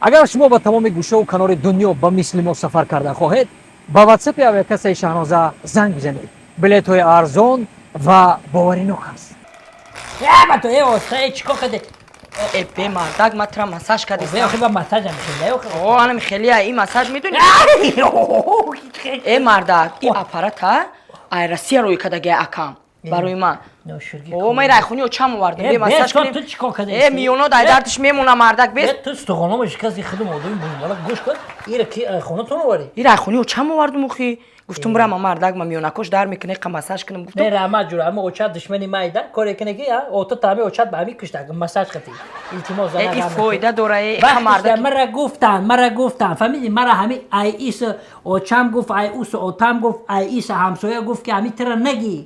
Агар шумо ба тамоми гӯшаву канори дунё ба мисли мо сафар карда хоҳед, ба ватсапи авиакассаи Шаҳноза занг бизанед. Билетҳои арзон ва боваринок аст. Ба то э оста э чико каде? Э, бе мардак, ма тура массаж кардистам. Охи ба массажам хеле охи. О, анам хеле ин массаж медонӣ? Э мардак, ин аппарата ай Россия рӯй кадаги акам барои ман. О, ман райхони очам овардам. Бе массаж кунем. Ту чико каде? Э, миёно дай дардиш мемона, мардак, бес. Ту стуғонома шикасти худум одами бузмала гӯш кун. Ира ки хонатон оварди? Ира райхони очам овардум охи. Гуфтум бирам, мардак, ма миёнакош дар мекунӣ, қа массаж кунам гуфтум. Не, раҳмат ҷура, ама очат душмани майда, коре кунӣ ки ото тами очат ба ҳами кушта, массаж қати. Илтимос. Э, и фоида дора, э, қа мардак. Мара гуфтан, мара гуфтан, фаҳмидӣ, мара ҳами ай ис очам гуфт, ай ус отам гуфт, ай ис ҳамсоя гуфт ки ҳами тира нагӣ.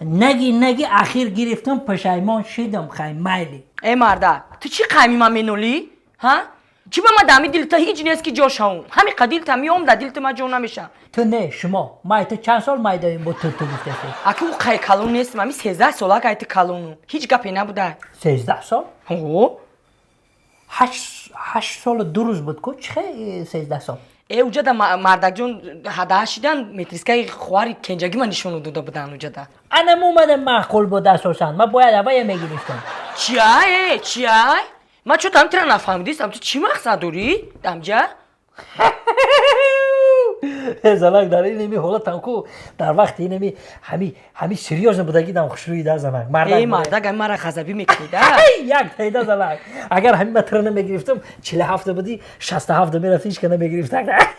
Нагӣ, нагӣ, ахир гирифтам, пушаймон шидам, хай майли. Э мардак, ту чӣ қайми ма менолӣ? Ҳа? Чӣ ба ма дами дилта ҳеҷ нест ки ҷо шавум? Ҳами қа дилта меом, да дилта ма ҷо намешавам. Ту не, шумо. Май ту чанд сол майдаем бо ту ту гуфтаси? Аки ӯ қай калон нестам, ами 13 сола ай ту калону. Ҳеҷ гапе набуда. 13 сол? Ҳо. 8 солу 2 рӯз буд ку, чӣ хе 13 сол? Э, уҷада мардакҷон ҳадаҳа шидан, метрискаи хоҳари кенҷагӣ ма нишону дода будан уҷада. Анам омада маъқул буд асосан. Ман бояд аввая мегирифтам. Чиай, э, чиай? Ман чо там тира нафаҳмидистам, ту чӣ мақсад дорӣ дамҷа? Занак, дар инами ҳолатам ку, дар вақти инами ҳами серьёзно будагидам хушрӯи да занак. Э мардак, ами мара ғазабӣ мекунӣ да? Як тайда занак. Агар ҳами ма тира намегирифтам, 47 будӣ, 67 мерафти, ҳеч ка намегирифт.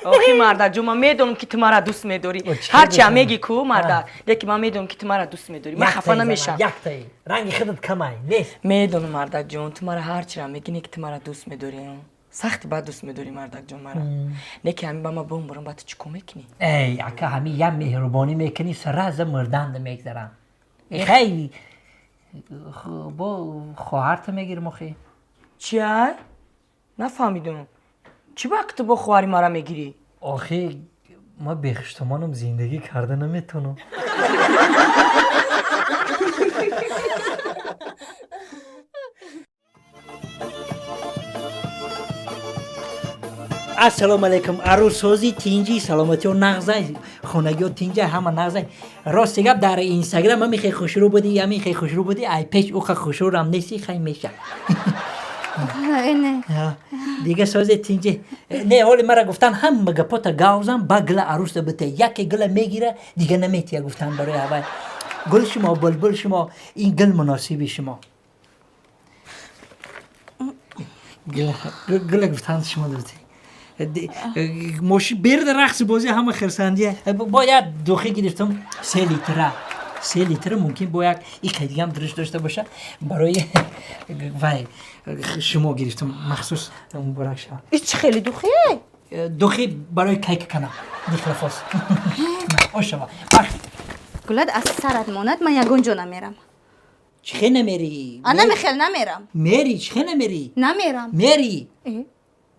Охи мардакҷон, ман медонам ки ту мара дӯст медорӣ. Ҳарчи ам мегӣ ку, мардак, лекин ман медонам ки ту мара дӯст медорӣ. Ман хафа намешавам. Як таи. Ранги худат камай, нест. Медонам, мардакҷон, ту мара ҳарчиам мегӣ, не ки ту мара дӯст медорӣ. Сахти бад дӯст медорӣ, мардакҷон, мара. Не ки ҳами ба ма бумбурам, ба ту чӣ кор мекунӣ? Эй, ака, ҳами як меҳрубонӣ мекунӣ, сразу мурданда мегзарам. Хай, бо хоҳарта мегирим охи. Чиай? Нафаҳмидум. Чӣ ба ту бо хоҳари мара мегирӣ? Охи, ма бехуштомонам зиндагӣ карда наметавонам. Ассалому алайкум, арӯссозӣ тинҷӣ, саломатиҳо нағзай, хонагиҳо тинҷай, ҳама нағзай. Рости гап, дар инстаграм ҳами хел хушрӯ будӣ, ҳами хел хушрӯ будӣ, ай пеш уха хушрӯрам нести, хай меша. Дига созе тинҷи. Не, ҳоли мара гуфтан ҳама гапота гавзам, ба гила арӯста бите, яке гила мегира, дига наметия гуфтан барои аввал. Гул шумо, булбул шумо, ин гил муносиби шумо. Гила гуфтан шумо дите. Моши берда рақси бозӣ ҳама хирсандия. Бо як духи гирифтам 3 литра. 3 литра мумкин бо як иқай дигам дуриш дошта боша. Барои вай шумо гирифтам махсус, муборак шавад. Ис чӣ хеле духие? Духи барои кайка кана. Дихлофос. Ошава. Гулад аз сарат монад, ман ягон ҷо намерам. Чӣ хел намери? А намехел намерам. Мери, чӣ хел намери? Намерам. Мери.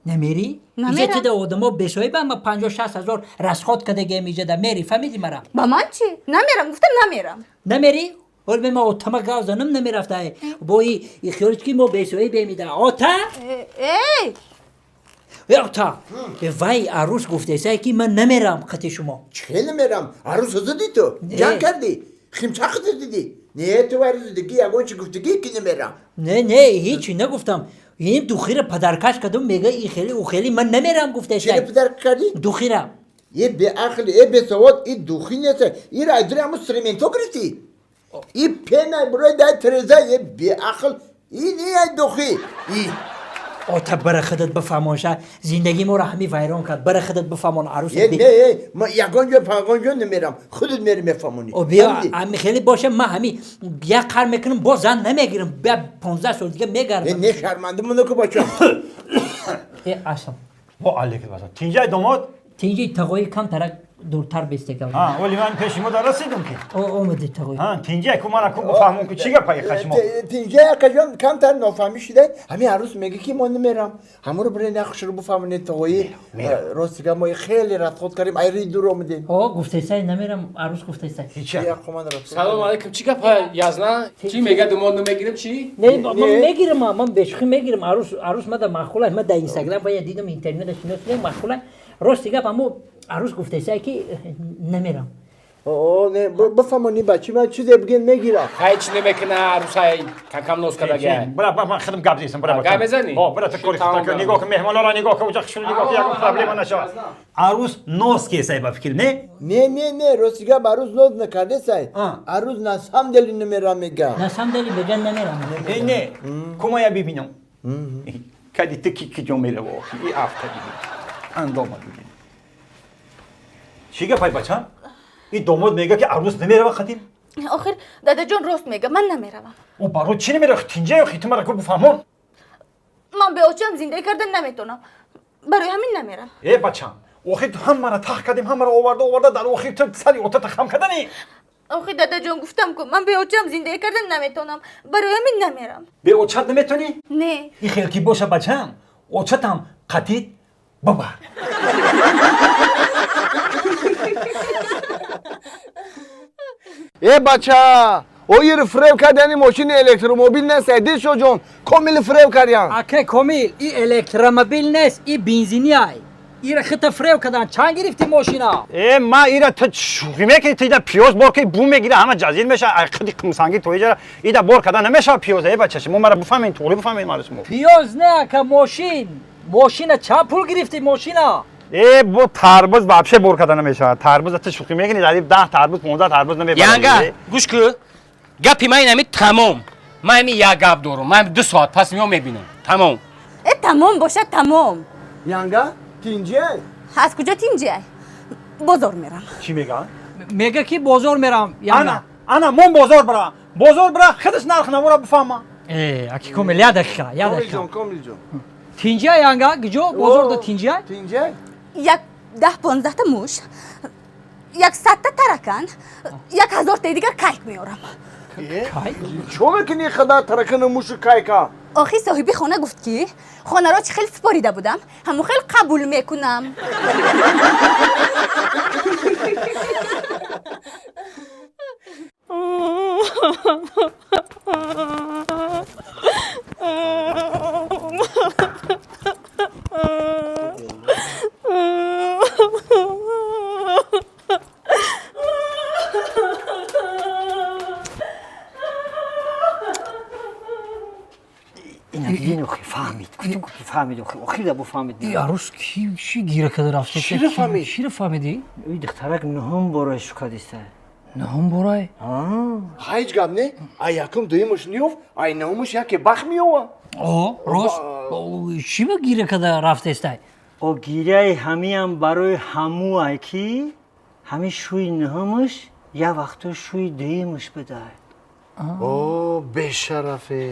Намери? Намерам. Иҷа тида одамо бесоҳиба, ма 50-60 ҳазор расход кардагиам иҷада, мери, фаҳмиди мара? Ба ман чӣ? Намерам, гуфтам намерам. Намери? Ҳол ме ма отама гав занам намерафта. Бо и хиёлиш ки мо бесоҳибем ида. Ота? Эй! Э, ота! Вай арӯс гуфтесай ки ман намерам қати шумо. Чӣ хел намерам? Арӯса задӣ ту? Ҷанг кардӣ? Химчақата дидӣ? Не, ту арӯс дидӣ, ягон чи гуфтагӣ ки намерам. Не, не, ҳечи нагуфтам. Ин духира падаркаш кардам, мега и хеле, ӯ хеле, ман намерам гуфтесай. Чиро падарка кардӣ? Духира. Е беақл, е бесавод, и духи нест. Ира айдури ҳамун стременто гирифтӣ? И пена бурои дай тереза, е беақл, и не ай духи. И Ота, бара худат бифаҳмон, зиндагии моро ҳами вайрон кард. Бара худат бифаҳмон арӯс. Е, не, е, ман ягон ҷо пагон ҷо намерам. Худат мери мефаҳмонӣ. О, биё, ҳами хеле боша, ман ҳами як қар мекунам, боз зан намегирам. Бия 15 сол дига мегардам. Не, шарманда моно ку бачам. Э, асам. Во алейкум ассалом. Тинҷай домод? Тинҷи тағои кам тарак дуртар бестегам. Ҳа, вале ман пеши мо расидам ки. Омадӣ тағой. Ҳа, тинҷа ку мана ку бифаҳмам ку чӣ гапа хашмо. Тинҷа акаҷон камтар нофаҳмӣ шуда. Ҳамин арӯс мегӯ ки мо намерам. Ҳаморо бирен як хушро бифаҳмонед тағои. Рости гап мо хеле радход кардем, айри дур омадем. О, гуфтесай намерам, арӯс гуфтесай. Салом алейкум, чӣ гапа язна? Чӣ мега думон намегирам чӣ? Не, ман мегирам, ман бешухӣ мегирам. Арӯс, арӯс мада маъқул аст. Ман дар Инстаграм бая дидам, интернет шинос маъқул аст. Рости гап аммо арӯс гуфтесай ки намерам. О, не, бифаҳмонӣ бачи ман чизе бигӯен мегирам. Хай чӣ намекуна арӯсай какам ноз кардага. Бра, ман худам гап зесам, бра. Гап мезанӣ? О, бра, ту кори худат кун. Нигоҳ кун меҳмонора, нигоҳ кун, уҷа хушро нигоҳ кун, ягон проблема нашавад. Арӯс ноз кесай ба фикр, не? Не, не, не, рости гап арӯс ноз накардесай. Арӯс на самом деле намерам мега. На самом деле меган намерам. Не, не, кумая бибинам. Кади ту ки киҷо мерава охи, и афта бибин. Андома бибин. Чӣ гапай бачам? И домод мега ки арӯс намерава қадим? Охир дадаҷон рост мега, ман намеравам. О, барои чӣ намерава? Тинҷа ё хиту мара ку бифаҳмон. Ман бе очам зиндагӣ кардан наметонам. Барои ҳамин намерам. Э бачам, охир ту ҳамара тах кардем, ҳамара оварда оварда дар охир ту сари отата хам кардани. Охир дадаҷон гуфтам ку ман бе очам зиндагӣ кардан наметонам. Барои ҳамин намерам. Бе очат наметонӣ? Не. И хел ки боша бачам, очатам қатид бабар. Э бача, оир фреб кардани мошини электромобил нест, Дилшодҷон, комил фреб кардян. Ака комил, и электромобил нест, и бензини ай. Ира хита фреб кардан, чанд гирифти мошина? Э, ма ира ту шӯхӣ мекунӣ, ту ида пиёз бор ки бу мегира, ҳама ҷазир меша, ай қиди қумсангӣ то иҷара, ида бор кардан намешава пиёз, э бача, шумо мара бифаҳмед, туғри бифаҳмед мара шумо. Пиёз не, ака, мошин. Мошина чанд пул гирифти мошина? Э, бо тарбуз вообще бор карда намешавад. Тарбуз ту шӯхӣ мекунӣ, дар 10 тарбуз, 15 тарбуз намебарӣ. Янга, гӯш кун. Гапи ман инами тамом. Ман ҳами як гап дорам. Ман 2 соат пас меом мебинам. Тамом. Э, тамом бошад, тамом. Янга, тинҷай? Аз куҷо тинҷай? Бозор мерам. Чӣ мега? Мега ки бозор мерам, янга. Ана, ана, мон бозор бира. Бозор бира, худаш нарх навора бифаҳма. Э, аки комил, як дақиқа, як дақиқа. Комилҷон, комилҷон. Тинҷай, янга, куҷо? Бозор да тинҷай? Тинҷай? Як 10-15 та муш, 100 та таракан, 1000 таи дигар кайк меорам. Кайк? Чо мекунӣ хада таракану мушу кайка? Охи соҳиби хона гуфт ки хонаро чӣ хел супорида будам, ҳамон хел қабул мекунам. Фаҳмид, охир да буфаҳмид. И арӯс ки чӣ гира карда рафта? Чиро фаҳмид? Чиро фаҳмидӣ? И духтарак нуҳум борай шукадиста. Нуҳум борай? Ҳеҷ гап не, ай якум дуюмаш ниёфт, ай нуҳумаш яке бах меёва. О, рост. Чӣ ба гира карда рафтестай? О, гиряи ҳамиам барои ҳамуай ки ҳами шӯи нуҳумаш як вақто шӯи дуюмаш бидай. О, бешарафе.